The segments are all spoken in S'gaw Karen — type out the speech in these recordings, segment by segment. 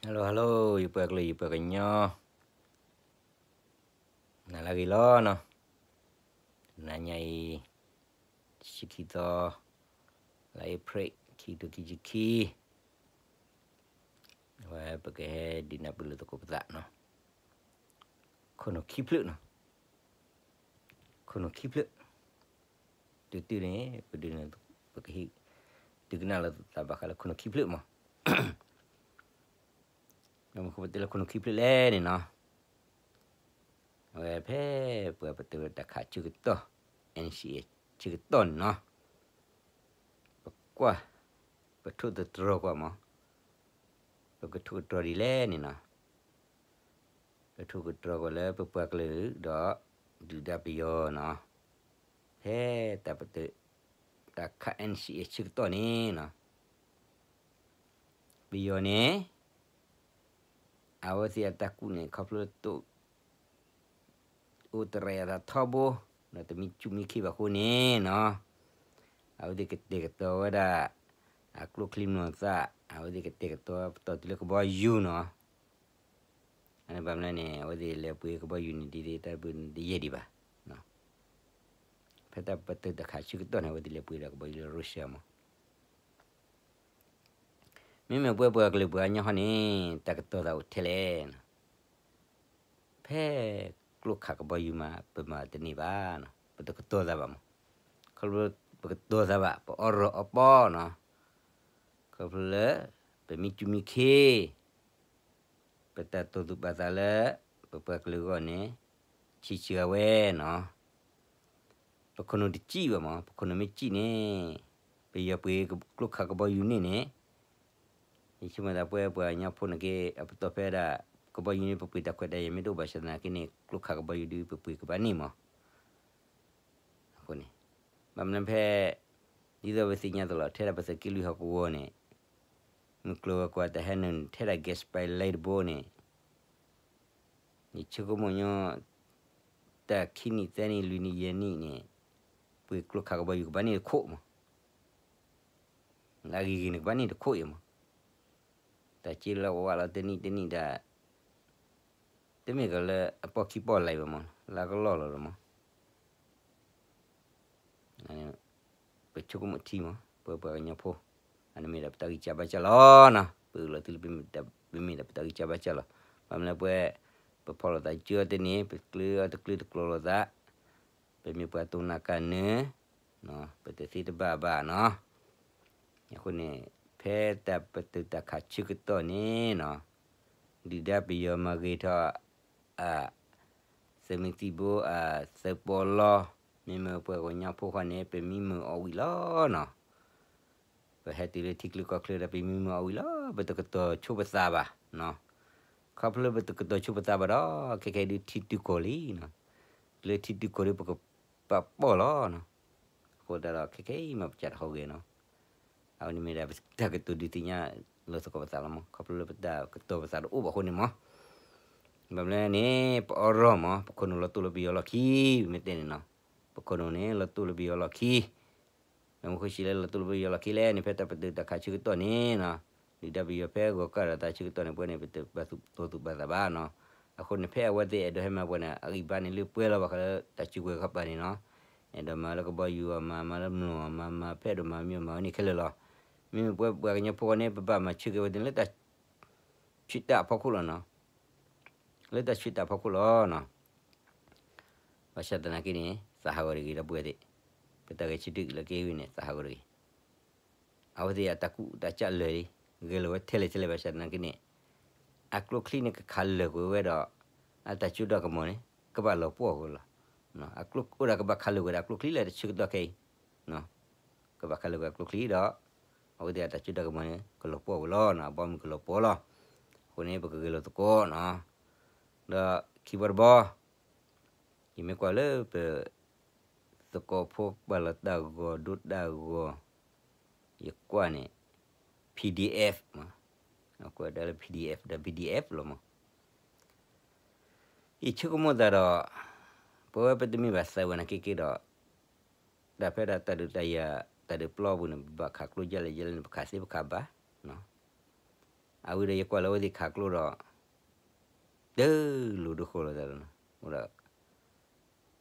Hello hello, ယပှၤကလုာ် ယပှၤကညီ, နၤလၢအဂ့ၤလီၤနီၤ. တနၤညါအံၤ တဆံခံသီ လါအ့ဖြ့ၣ် ခံကထိခံဆံခံ, အဝဲပကဟဲဒုးနၢ်ပၢၢ်လိာ်သကိးပသးနီၤ, ခိၣ်နူာ်ခံဖျၢၣ်နီၤ, ခိၣ်နူာ်ခံဖျၢၣ်, တုၤတုၤန့ၣ် ပဒုးနၢ် ပကဟ့ၣ် ဒုးကနၣ်လိာ်သးဘၣ်ဃးလၢခိၣ်နူာ်ခံဖျၢၣ်မး. ဘၣ်မနုၤဃိပတဲလၢခိၣ်နူာ်ခံဖျၢၣ်လဲၣ်န့ၣ်နီၤ, အဝဲဖဲပှၤပတုာ်တၢ်ခးဆၢကတီၢ် NCA ဆၢကတီၢ်န့ၣ်နီၤ, ပကွၢ် ပထိၣ်သတြီၤကွၢ်မး, ပကထိၣ်ကတြီၤဒ်လဲၣ်န့ၣ်နီၤ, ပထိၣ်ကတြီၤကွၢ်လၢပပှၤကလုာ်ဒီး ဒုၣ်ဒါပယီၤနီၤ, ဖဲတၢ်ပတုာ် တၢ်ခး NCA ဆၢကတီၢ်န့ၣ်နီၤ, ပယီၤန့ၣ် အဝဲသ့ၣ်အတၢ်ကူၣ်န့ၣ် ခီဖျိတ အိၣ်တရံးအသးထီဘိ, ဒီးတမံဆူၣ်မံခ့ဘၣ်အဃိန့ၣ်နီၤ, အဝဲသ့ၣ်ကတဲာ်ကတီၤဝဲဒၣ် အကျိချံမျိာ်သၣ်, အဝဲသ့ၣ်ကတဲာ်ကတီၤပတီၢ်တုၤလၢကဘီယူၤနီၤ. အန့ၣ်ဘၣ်မနုၤန့ၣ် အဝဲသ့ၣ်လဲၤပှ့ၤကဘီယူၤန့ၣ် ဒ်သိးတၢ်ပၢၢ်န့ၣ်တယဲၢ်ဒံးဘၣ်. ဖဲတၢ်ပတုာ်တၢ်ခးဆၢကတီၢ်န့ၣ် အဝဲသ့ၣ်လဲၤပှ့ၤဒီးကဘီယူၤလၢ Russia မး. မ့မ့ၢ်ပဝဲပှၤကလုာ်ပှၤကညီဟီန့ၣ် တၢ်ကတီၤသးအိၣ်ထဲလဲၣ်နီၤ. ဖဲကျိခးကဘီယူၤမး ပမၤတန့ၢ်ဘၣ်နီၤ, ပတကတီၤသးဘၣ်မး. ခီဖျိပကတီၤသးဘၣ် ပအီရီၣ်အီပီနီၤ, ခီဖျိလၢ ပမံဆူၣ်မံခ့ ပတၢ်တိာ်သူၣ်ပာ်သးလၢ ပပှၤကလုာ်အဂီၢ်န့ၣ် ဆံးဆံးအဝဲနီၤ. ပခိၣ်နူာ်တစံၣ်ဘၣ်မး, ပခိၣ်နူာ်မ့ၢ်စံၣ်န့ၣ် ပယီၤပှ့ၤကျိခးကဘီယူၤန့ၣ်န့ၣ် ယဆိကမိၣ်သးပဝဲပှၤကညီဖိန့ၣ်က့ အပတီၢ်ဖဲဒၣ် ကဘီယူၤန့ၣ် ပပှ့ၤတၢ်ခွဲးတၢ်ယာ်မ့ၢ်တအိၣ်ဘၣ်ဆၣ်သနာ်က့န့ၣ် ကျိခးကဘီယူၤဒုး ပပှ့ၤကဘၣ်န့ၢ်မး. အဃိန့ၣ် ဘၣ်မနုၤဖဲ ဒ်သိးပသ့ၣ်ညါသ့လီၤ ထဲဒၣ်ပသုးက့လွံၢ်ဟီၣ်ကဝီၤန့ၣ် မုၢ်ကျိၤဝဲၤကွာ်တၢ်ဟဲနုာ်န့ၣ် ထဲဒၣ် gas pipeline တဘိန့ၣ် ယဆိကမိၣ်ညီ တၢ်ခံနံၣ်သၢနံၣ်လွံၢ်နံၣ်ယဲၢ်နံၣ်န့ၣ် ပှ့ၤကျိခးကဘီယူၤကဘၣ်န့ၢ်တခိၣ်မး, လၢအဂ့ၤဂ့ၤန့ၣ် ကဘၣ်န့ၢ်တခိၣ်အံၤမး, တၢ်က့လၢဝးလီၤတနံၣ်တနံၣ်ဒၣ် တမ့ၢ်ကလၢအပီၢ်ခံပီၢ်လၢၤဘၣ်မး လၢကလီၢ်လီၤလီၤမး. ပဆိကမိၣ်ထံမး ပဝဲပှၤကညီဖိ, အန့ၣ်မ့ၢ်ဒၣ်ပတၢ်ဂံၢ်စၢ်ဘါစၢ်လီၤနီၤ, ပအၢၣ်လီၤသုလၢပမ့ၢ်ဒၣ်ပတၢ်ဂံၢ်စၢ်ဘါစၢ်လီၤ. ဘၣ်မနုၤလၢပဝဲ ပဖီၣ်လိာ်သးစုအီၤတန့ၢ် ပကျၢအီၤတကျၢတကျိၤလိာ်သး, ပမ့ၢ်ပှၤတိၢ်နးကၢ်နၢ ပတသ့တဘၣ်ဘၣ်နီၤ. အဃိန့ၣ် ဖဲတၢ်ပတုာ်တၢ်ခးဆၢကတီၢ်န့ၣ်နီၤ, ဒုၣ်ဒါပယီၤမၤဂ့ၤထီၣ် အသုးမုၢ်သံၣ်ဘိ အသုးပီလီ မ့မ့ၢ်ပှၤကညီဖိဃီန့ၣ် ပမံမုာ်အီၣ်ဝံၤလီၤနီၤ. ပဟဲတုၤလၢထံချၢကီၢ်ချၢဒီး ပမံမုာ်အီၣ်ဝံၤလီၤ ပတကတီၤဆိပသးဘၣ်နီၤ. ခီဖျိပတကတီၤဆိပသးဘၣ်ဒီး ခဲခဲအံၤဒုးထံတုၤကီၢ်လံနီၤ. လၢထံတုၤကီၢ်ဒီး ပကပာ်ပီၢ်လီၤနီၤ. အဃိသတးဒီး ခဲခဲအံၤမးပကးတဟီဂဲၤနီၤ. အဝဲန့ၣ်မ့ၢ်ဒၣ်ပတၢ်ကတိၤဒုးသ့ၣ်ညါလိာ်သကိးပသးလီၤမး. ခီဖျိလၢပတၢ်ကတိၤပသးတအိၣ်ဘၣ်အဃိန့ၣ်မး. ဘၣ်မနုၤလဲၣ်န့ၣ် ပအီရီၣ်မး ပခိၣ်နူာ်လီၤတိၢ်လၢပယီၤလီၢ်ခံ, မ့ၢ်တဲန့ၣ်နီၤ. ပခိၣ်နူာ်န့ၣ် လီၤတိၢ်လၢပယီၤလီၢ်ခံ မ့ၢ်မနုၤဃိလၢလီၤတိၢ်လၢပယီၤလီၢ်ခံလဲၣ်န့ၣ် ဖဲတၢ်ပတုာ်တၢ်ခးဆၢကတီၢ်န့ၣ်နီၤ, ဒုၣ်ဒါပယီၤဖဲဂီၤကၢ်ဒီးတၢ်ဆၢကတီၢ်န့ၣ် ပဝဲန့ၣ် ပတပာ်သူၣ်ပာ်သးဘၣ်နီၤ. အဃိန့ၣ် ဖဲအဝဲသ့ၣ်အဲၣ်ဒိးဟဲမၤပှဲၤန့ၣ် အဂံၢ်ဘါန့ၣ်လၢပှဲၤလီၤဘၣ်ဃးလၢတၢ်စုကဝဲၤခီပၤန့ၣ်နီၤ. အဲၣ်ဒိးမၤလၢကဘီယူၤအမၤ မၤလၢမျိာ်အမၤ မၤဖဲအဲၣ်ဒိးမၤမ့ၢ်မၤဝဲန့ၣ်ခဲလၢာ်လီၤ. မ့မ့ၢ်ပဝဲပှၤကညီဖိဃီန့ၣ် ပဘၣ်မၤဆၢက့ၤဝဲသ့ၣ်လၢတၢ် ဆၢတၢ်အဖီခိၣ်လီၤနီၤ. လၢတၢ်ဆၢတၢ်အဖီခိၣ်လီၤနီၤ. ဘၣ်ဆၣ်သနာ်က့န့ၣ် သးဟးဂီၤတဂ့ၤဒီပုၢ်ဝဲၢ်သ့ၣ်, ပတၢ်ဂဲၤဆၢထၢၣ်လၢက့ဝံၤန့ၣ် သးဟးဂီၤတဂ့ၤ. အဝဲသ့ၣ်အတၢ်ကူၣ်တၢ်ကၢ်လၢာ်လံ, ဂဲၤလိာ်ဝဲထဲလဲၣ်ထဲလဲၣ်ဘၣ်ဆၣ်သနာ်က့န့ၣ် အကျိချံန့ၣ်ကခးလၢာ်ကွံာ်ဝဲဒီး အတၢ်စိတၢ်ကမီၤန့ၣ် ကဘၣ်လီၤပှီၢ်ဝဲလီၤ. အကျိအိၣ်ဒၣ်ကဘၣ်ခးလၢာ်ကွံာ်ဒီးအကျိချံလၢတၢ်ဆၢကတီၢ်ခဲအံၤ ကဘၣ်ခးလၢာ်ကွံာ်အကျိချံဒီး အဝဲသ့ၣ်အတၢ်စိတၢ်ကမီၤန့ၣ် ကလီၤပှီၢ်ဝဲလီၤ, အဘီအမုၢ်ကလီၤပှီၢ်လီၤ. အဃိန့ၣ် ပကဂဲၤလိာ်သကိးနီၤ. ဒီးခံဘီတဘီ ယမ့ၢ်ကွၢ်လၢပ သကိးဖိပာ်လီၤတၢ်ဂီၤ ဒိတၢ်ဂီၤ ယကွၢ်န့ၣ် PDF မး, ကွၢ်ဒၣ်လၢ PDF ဒီး PDF လီၤမး. ယဆိကမိၣ်သးဒီး ပဝဲပတမ့ၢ်ဘၣ်သးဝဲနာ်က့က့ဒီး တၢ်ဖဲဒၣ်တၢ်ဒုးတၢ်ယၤ တၢ်ဒုးပျီပူၤန့ၣ် ပဘၣ်ခးကျိယဲလဲၣ်ယဲလဲၣ်န့ၣ် ပခးသ့ပခးဘၣ်နီၤ. အဝဲဒီးယကွၢ်လၢအဝဲသ့ၣ်ခးကျိဒီး တလိၤဒိဃိလီၤတၢ်လီၤနီၤ, အိၣ်ဒီး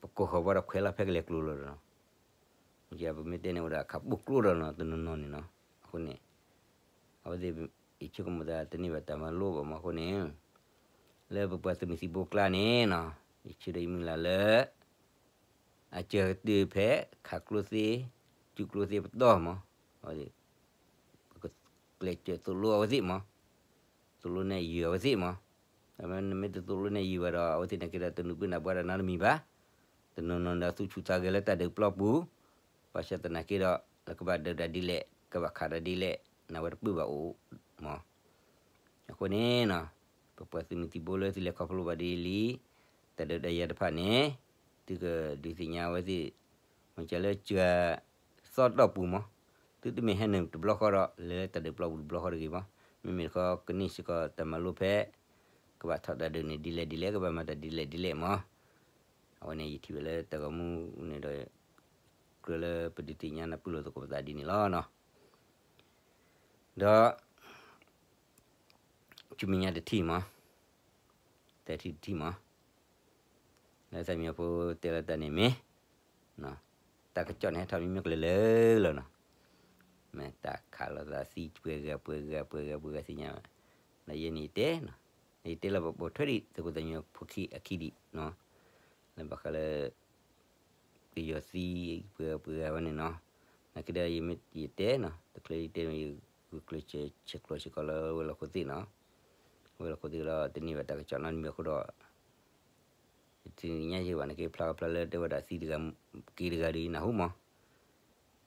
ပကိးဃီၤဘီဒီးခွဲးလီၤဖဲကလဲၤကျိလီၤနီၤ, ပမ့ၢ်တဲန့ၣ်အိၣ်ဒီးခးပိၢ်ကျိဒီးနီၤ တနီၤနီၤန့ၣ်နီၤ, အဃိန့ၣ် အဝဲသ့ၣ် ယဆိကမိၣ်သးတန့ၢ်ဘၣ်တၢ်မၤလိဘၣ်မးအဃိန့ၣ် လၢပပှၤသုးမုၢ်သံၣ်ဘိကျါန့ၣ်နီၤ, ယဆၢဒီးယမုၢ်လၢ်လၢ အစၢၤကတၢၢ်ဖဲ ခးကျိသ့, စုကျိသ့ပတီၢ်မး, ပကကျဲးစၢးသိၣ်လိအဝဲသ့ၣ်မး, သိၣ်လိနဲၣ်ယုာ်အဝဲသ့ၣ်မး, နမ့ၢ်တသိၣ်လိနဲၣ်ယုာ်ဘၣ်ဒီး အဝဲသ့ၣ်နာ်က့ဒီးတနုာ်ပၢၢ်နၢ်ပှၤတၢ်နီတမံၤဘၣ်, တနီၤနီၤဒီးသူၣ်ဆူၣ်သးဂဲၤလၢတၢ်ဒုးပျီပူၤ, ဘၣ်ဆၣ်သနာ်က့ဒီး လၢကဘၣ်ဒုးတၢ်ဒ်လဲၣ် ကဘၣ်ခးတၢ်ဒ်လဲၣ် နဝဲတပၢၢ်ဘၣ်အိၣ်မး အဃိန့ၣ်နီၤ, ပပှၤသုးမုၢ်သံၣ်ဘိလၢသုလဲၤခီဖျိဘၣ်ဒ်လံ, တၢ်ဒုးတၢ်ယၤတဖၣ်န့ၣ် သုကဒုးသ့ၣ်ညါအဝဲသ့ၣ်, မ့ၢ်ကလၢစှၤသီတီၢ်ပူၤမး, သုတမ့ၢ်ဟဲနုာ်တဘျီဃီဒီး လဲၤလၢတၢ်ဒုးပျီပူၤတဘျီဃီတဂ့ၤမး, မ့မ့ၢ်တခီကန့ၢ်စ့ၢ်ကီးတၢ်မၤလိဖဲ ကဘၣ်ထီၣ်တၢ်ဒုးန့ၣ်ဒ်လဲၣ်ဒ်လဲၣ် ကဘၣ်မၤတၢ်ဒ်လဲၣ်ဒ်လဲၣ်မး, အဝဲန့ၣ်ယထံၣ်ဝဲလၢတၢ်ဂီၤမူန့ၣ်ဒီး ကြၢးလၢပဒုးသ့ၣ်ညါနၢ်ပၢၢ်လိာ်သကိးပသးဒ်န့ၣ်လီၤနီၤ. ဒီး ဆူမဲာ်ညါတထံၣ်မး, တထံၣ်တထံၣ်မး, လၢသးမံဖိတဲလီၤတၢ်န့ၣ်မ့ၢ် တၢ်ကစီၣ်န့ၣ်ဟဲထီၣ်မ့မ့ၢ်ကလၢာ်လၢာ်လီၤနီၤ, မ့ၢ်တၢ်ခးလိာ်သးသံပှဲၤဂၤပှဲၤဂၤပှဲၤဂၤပှဲၤဂၤသ့ၣ်ညါ, ဒီးယဲန့ၣ်ယတဲနီၤ, ယတဲလၢပပိာ်ထွဲဒံး သုးခိၣ်သးမံဖိခံအခံဒံးနီၤ, လၢဘၣ်ဃးလၢ ပယီၤသံပှဲၤဂၤပှဲၤဂၤဝဲန့ၣ်နီၤ, နာ်က့ဒီးယမ့ၢ်ယတဲနီၤ, တချုးယတဲန့ၣ် ယဂုာ်ကျဲးစၢးဆဲးကျိးစ့ၢ်ကီးလၢဝဲၤလီၢ်ခိၣ်သ့ၣ်နီၤ, ဝဲၤလီၢ်ခိၣ်သ့ၣ်ဒီးတန့ၢ်ဘၣ်တၢ်ကစီၣ်နီတမံၤအဃိဒီး ယသ့ၣ်ညါယဲဘၣ်နာ်က့ ဖျါဖျါလၢတဲဝဲဒၣ်သံတဂၤက့ၤတဂၤဒီးယနၢ်ဟူမး,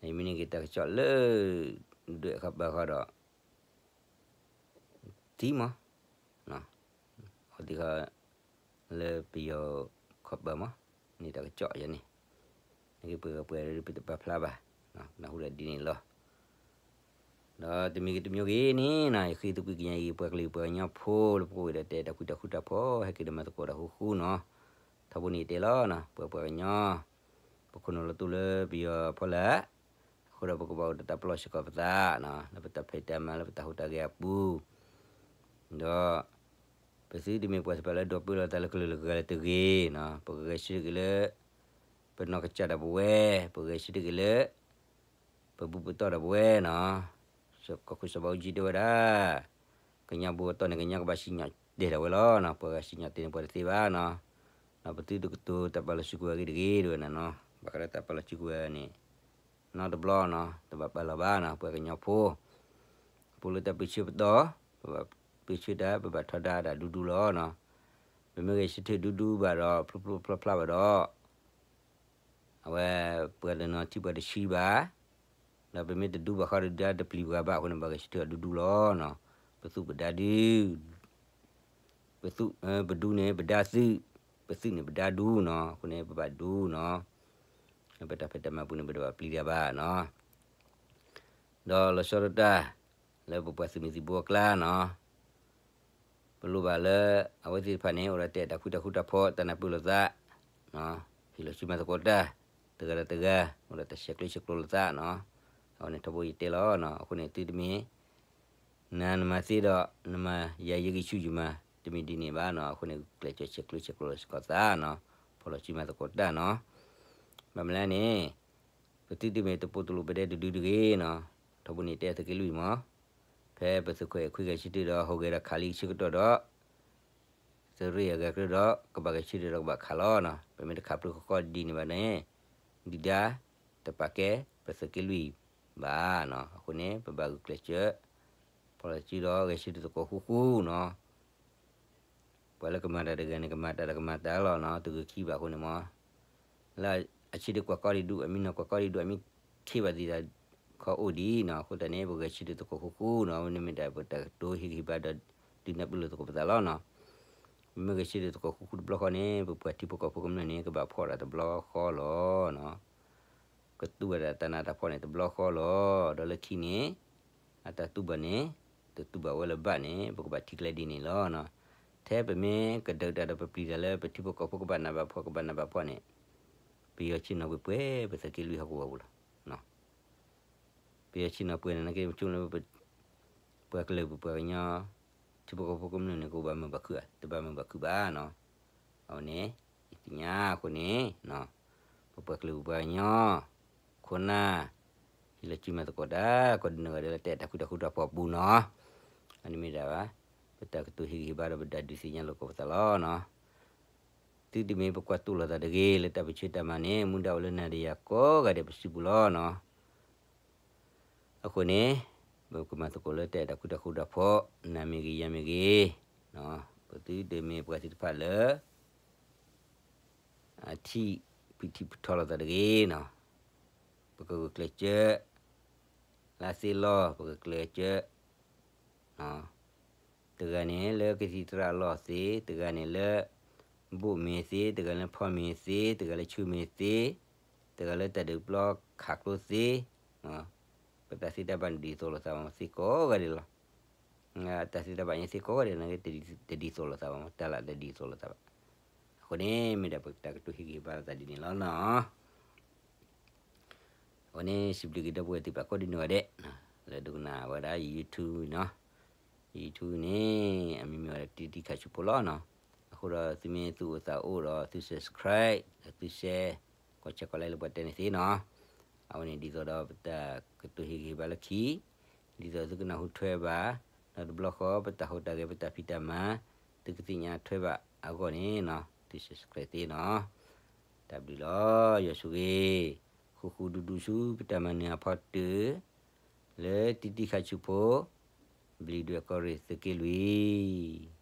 ယမ့ၢ်န့ၢ်က့ၤတၢ်ကစီၣ်လၢ ဒွဲၣ်ဃီဘၢဃီဒီး သံမး, အဝဲသ့ၣ်ဃီ လၢပယီၤခီပၢမး, န့ၣ်တၢ်ကစီၣ်ယၤန့ၣ်, နာ်က့ပှဲၤဂၤပှဲၤဂၤဒီးပတပာ်ဖျါဘၣ်, နၢ်ဟူဒၣ်ဒ်န့ၣ်လီၤ. ဒီးတမံၤဂ့ၤတမံၤဂ့ၤန့ၣ်နီၤ ယဃ့သကွံာ်ကညးအံၤ ပှၤကလုာ်ပှၤကညီဖိလၢပကိးဝဲဒီးတဲတၢ်ဃူတၢ်ဃူတၢ်ဖိး ဟဲက့ၤဒီးမၤသကိးတၢ်ဃူဃူနီၤ, ထီဘိန့ၣ်တဲလီၤနီၤ ပှၤပှၤကညီ ပခိၣ်နူာ်လီၤတူာ်လၢပယီၤဖီလာ်, အဃိဒီးပကဘၣ်အိၣ်ဒီးတၢ်ပလီၢ်စ့ၢ်ကီးပသးနီၤ လၢပတၢ်ဖံးတၢ်မၤလၢပတၢ်ဟူးတၢ်ဂဲၤအပူၤ ဒီး ပသုတမ့ၢ်ပှၤသ့ၣ်တဖၣ်လၢဒိးပၢလီၤသးလၢကလုာ်လၢဂၤလၢတဂ့ၤနီၤ ပကဂဲၤဆၢထၢၣ်က့ၤလၢ ပနီၢ်ကစၢ်ဒၣ်ပဝဲ, ပဂဲၤဆၢထၢၣ်က့ၤလၢ ပဘူၣ်ပတီၢ်ဒၣ်ပဝဲနီၤ, ကီၢ်ခိၣ်စီၤဘးအူကၠံတဲဝဲဒၣ်, ကညီဘူးအတီၢ်န့ၣ် ကညီကဘၣ်စံၣ်ညီၣ်တဲာ်ဒၣ်ဝဲလီၤနီၤ ပှၤဂၤစံၣ်ညီၣ်တဲာ်န့ၣ်ပှၤတသ့ဘၣ်နီၤ, ဒီးပသုတကတိၤတၢ်ပာ်လီၤစုကဝဲၤအဂ့ၢ်တဂ့ၤ တဲဝဲဒၣ်နီၤ ဘၣ်ဃးလၢတၢ်ပာ်လီၤစုကဝဲၤန့ၣ် နီတဘျီနီၤ တဘၣ်ပာ်လီၤဘၣ်နီၤ ပှၤကညီဖိ ပအိၣ်လၢတၢ်ပၢဆၢပတီၢ်, ပဘၣ်ပၢဆၢတၢ် ပဘၣ်ထီဒါတၢ်ဒူဒူလီၤနီၤ, ပမ့ၢ်ဂဲၤဆၢထၢၣ်ဒူဒူဘၣ်ဒီး ဖျိဖျိဖျါဖျါဘၣ်ဒီး အဝဲပှၤတနီၤထံၣ်ပှၤတဆှံဘၣ်, ဒီးပမ့ၢ်တဒူဘၣ်ဃီဒီး ဒုၣ်ဒါတပျံၤပှၤဘၣ်အဃိန့ၣ် ဘၣ်ဂဲၤဆၢထၢၣ်အီၤဒူဒူလီၤနီၤ, ပသူၣ်ပဒါဒု ပသူၣ် ပဒူန့ၣ် ပဒါသုး, ပသုးန့ၣ် ပဒါဒူနီၤ, အဃိန့ၣ် ပဘၣ်ဒူနီၤ, လၢပတၢ်ဖံးတၢ်မၤပူၤန့ၣ် ပတဘၣ်ပျံၤတၢ်ဘၣ်နီၤ, ဒီးလီၤဆီဒၣ်တၢ် လၢပပှၤသုးမုၢ်သံၣ်ဘိအကျါနီၤ ပလိၣ်ဘၣ်လၢ အဝဲသ့ၣ်တဖၣ်န့ၣ် အိၣ်ဒီးတဲတၢ်ဃူတၢ်ဃူတၢ်ဖိး တၢ်နၢ်ပၢၢ်လိာ်သး, ဟ့ၣ်လီၤစုမၤသကိးတၢ်, တဂၤဒီးတဂၤ အိၣ်ဒီးတၢ်ဆဲးကျၢဆဲးကျိးလိာ်သးနီၤ, အဝဲန့ၣ်ထီဘိယတဲလီၤနီၤ, အဃိန့ၣ်သုတမ့ၢ် နၤနမၤသ့ဒီး နမၤယၤယဂံၢ်ဆူၣ်ယမၤ တမ့ၢ်ဒ်န့ၣ်ဘၣ်နီၤ, အဃိန့ၣ် ကျဲးစၢးဆဲးကျၢဆဲးကျိးလိာ်စ့ၢ်ကီးသးနီၤ, ဖီၣ်လီၤစုမၤသကိးတၢ်နီၤ, ဘၣ်မနုၤလဲၣ်န့ၣ် ပသုတမ့ၢ်တပိာ်တလိာ်ပဒဲတဒုတဂ့ၤနီၤ, ထီဘိန့ၣ်တဲသုးက့လွံၢ်မး ဖဲပသုးခိၣ်အဲၣ်ခွံဂဲၤဆၢထၢၣ်ဒီး ဟူးဂဲၤဒီးခးလံဆၢကတီၢ်ဒီး သုးရ့ၣ်အဂၤကြၢးဒီး ကဘၣ်ဂဲၤဆၢထၢၣ်ဒီးကဘၣ်ခးလီၤနီၤ, ပမ့ၢ်တခးပျုၢ်ဃီဃီဒ်န့ၣ်ဘၣ်န့ၣ် ဒုၣ်ဒါတပာ်ကဲပသုးက့လွံၢ်ဘၣ်နီၤ, အဃိန့ၣ် ပဘၣ်ဂုာ်ကျဲးစၢး ဖီၣ်လီၤစုဒီးဂဲၤဆၢထၢၣ်သကိးဃူဃူနီၤ ပှၤလၢကမၤတၢ်တဂၤန့ၣ် ကမၤတၢ်ဒီးကမၤတၢ်လီၤနီၤ, သုဂုာ်ခံဘၣ်အဃိန့ၣ်မး, လၢအဆၢထၢၣ်ကွၢ်ကီဒံးဒူၣ် အမံနီၤကွၢ်ကီဒံးဒူၣ် အမံခ့ဘၣ်သ့ၣ်တဖၣ်ခီအိၣ်ဒံးနီၤ, အဃိသတးန့ၣ် ပဂဲၤဆၢထၢၣ်သကိးဃူဃူနီၤ, မ့တမ့ၢ်တၢ်ပတၢ်ကတိၤဟ့ၣ်ဂံၢ်ဟ့ၣ်ဘါဒီး ဒုးနၢ်ပၢၢ်လိာ်သကိးပသးလီၤနီၤ, ပမ့ၢ်ဂဲၤဆၢထၢၣ်သကိးဃူဃူတဘျီဃီန့ၣ် ပပှၤထံဖိကီၢ်ဖိကမျၢၢ်န့ၣ် ကဘၣ်ဖှီၣ်ဒၣ်တဘျီဃီလီၤနီၤ ကတူၢ်ဘၣ်ဒၣ်တၢ်နးတၢ်ဖှီၣ်န့ၣ်တဘျီဃီလီၤ, ဒီးလၢခံန့ၣ် အတၢ်တူၢ်ဘၣ်န့ၣ် တတူၢ်ဘၣ်ဝဲလၢၤဘၣ်န့ၣ် ပကဘၣ်ထံၣ်ကျဲဒ်န့ၣ်လီၤနီၤ, ထဲပမ့ၢ်ကဒုးတၢ်ဒီးပပျံၤတၢ်လၢပထံဖိကီၢ်ဖိကဘၣ်နးဘၣ်ဖှီၣ်ကဘၣ်နးဘၣ်ဖှီၣ်န့ၣ် ပယီၤဆ့ၣ်နီၤပှဲၤပှဲၤပသုးက့လွံၢ်ဟီၣ်ကဝီၤပူၤလီၤ ပယီၤဆ့ၣ်နီၤပှဲၤန့ၣ် နက့မ့ၢ်ဆိလၢ ပှၤကလုာ်ပပှၤကညီ ထံဖိကီၢ်ဖိကမျၢၢ်န့ၣ် ကဘၣ်မုာ်ဘၣ်ခုၣ်ဧါ, တဘၣ်မုာ်ဘၣ်ခုၣ်ဘၣ်နီၤ. အဝဲန့ၣ် ယသ့ၣ်ညါအဃိန့ၣ် ပပှၤကလုာ်ပပှၤကညီ ခိၣ်နၢ် ဟ့ၣ်လီၤစုမၤသကိးတၢ် ကိးဒံနီၢ်ဂၤဒဲးလၢတၢ်အဲၣ်တၢ်ကွံတၢ်ဃူတၢ်ဖိးအပူၤနီၤ. အန့ၣ်မ့ၢ်ဒၣ်ဘၣ် ပတၢ်ကတိၤဟ့ၣ်ဂံၢ်ဟ့ၣ်ဘါဒီးပတၢ်ဒုးသ့ၣ်ညါလိာ်ကီၢ်ပသးလီၤနီၤ. သုတမ့ၢ်ပကွၢ်တူၢ်လိာ်သးတဂ့ၤ လၢတၢ်ပၢဆှၢတၢ်မၤန့ၣ် မူဒါအိၣ်လၢနၤဒီးယၤကိးဂၤဒဲးပစုပူၤလီၤနီၤ. အဃိန့ၣ် ပကမၤသကိးလၢတၢ်အဲၣ်တၢ်ကွံတၢ်ဃူတၢ်ဖိး နၤမ့ၢ်ဂ့ၤယၤမ့ၢ်ဂ့ၤ, ပသုတမ့ၢ်ပှၤသ့ၣ်တဖၣ်လၢ အထံၣ်ပထံၣ်ပထီၣ်လိာ်သးတဂ့ၤနီၤ. ပကဂုာ်ကျဲးစၢး လၢသ့လီၤ ပကကျဲးစၢး တဂၤန့ၣ်လၢကသံၣ်သရၣ်အလီၢ်သ့, တဂၤန့ၣ်လၢ ဘိၣ်မ့ၢ်သ့, တဂၤလၢဖီမ့ၢ်သ့, တဂၤလၢဆူမ့ၢ်သ့, တဂၤလၢတၢ်ဒုးပျီခးကျိသ့, ပတၢ်သ့တၢ်ဘၣ်န့ၣ်ဒ်သိးလိာ်သးမး သ့ကိးဂၤဒဲးလီၤ. တၢ်သ့တၢ်ဘၣ်န့ၣ်သ့ကိးဂၤဒဲးန့ၣ် တဒ်သိးလိာ်သးဘၣ်မး, တၢ်လၢတဒ်သိးလိာ်သးဘၣ်. အဃိန့ၣ် မ့ၢ်ဒၣ်ပတၢ်ကတိၤဟ့ၣ်ဂံၢ်ဟ့ၣ်ဘါလိာ်သးဒ်န့ၣ်လီၤနီၤ. အဃိန့ၣ် စံးဘျုးက့ၤဒီပုၢ်ဝဲၢ်သ့ၣ်တဖၣ်ကိးဒံနီၢ်ဂၤဒဲး လၢဒိကနၣ်ဝဲဒၣ် YouTube နီၤ. YouTube န့ၣ် အမံၤမ့ၢ်ဝဲဒၣ်တံတံခးဆူဖိလီၤနီၤ. အဃိဒီးသုမ့ၢ်သူၣ်အိၣ်သးအိၣ်ဒီးသု subscribe ဒီးသု share ကွၢ်ဆဲးကွၢ် like လၢပှၤတဲန့ၣ်သ့နီၤ. အဝဲန့ၣ်ဒ်သိးဒီးပတၢ်ကတိၤဟ့ၣ်ဂံၢ်ဟ့ၣ်ဘါလၢခံ ဒ်သိးသုကနၢ်ဟူထွဲဘၣ်, ဒီးတဘျီဃီ ပတၢ်ဟူးတၢ်ဂဲၤ ပတၢ်ဖံးတၢ်မၤ သုကသ့ၣ်ညါထွဲဘၣ်အဂီၢ်န့ၣ်နီၤ သု subscribe သ့နီၤ. တၢ်ဘျုးလီၤ. ယွၤဆိၣ်ဂ့ၤ ဃူဃူဒူဒူဆူပတၢ်မၤနၢၤအဖီတၢၢ် လၢတံတံခးဆူဖိ ဘျံးဒွဲၣ်ကီၢ်ရ့ၣ်သုးက့လွံၢ်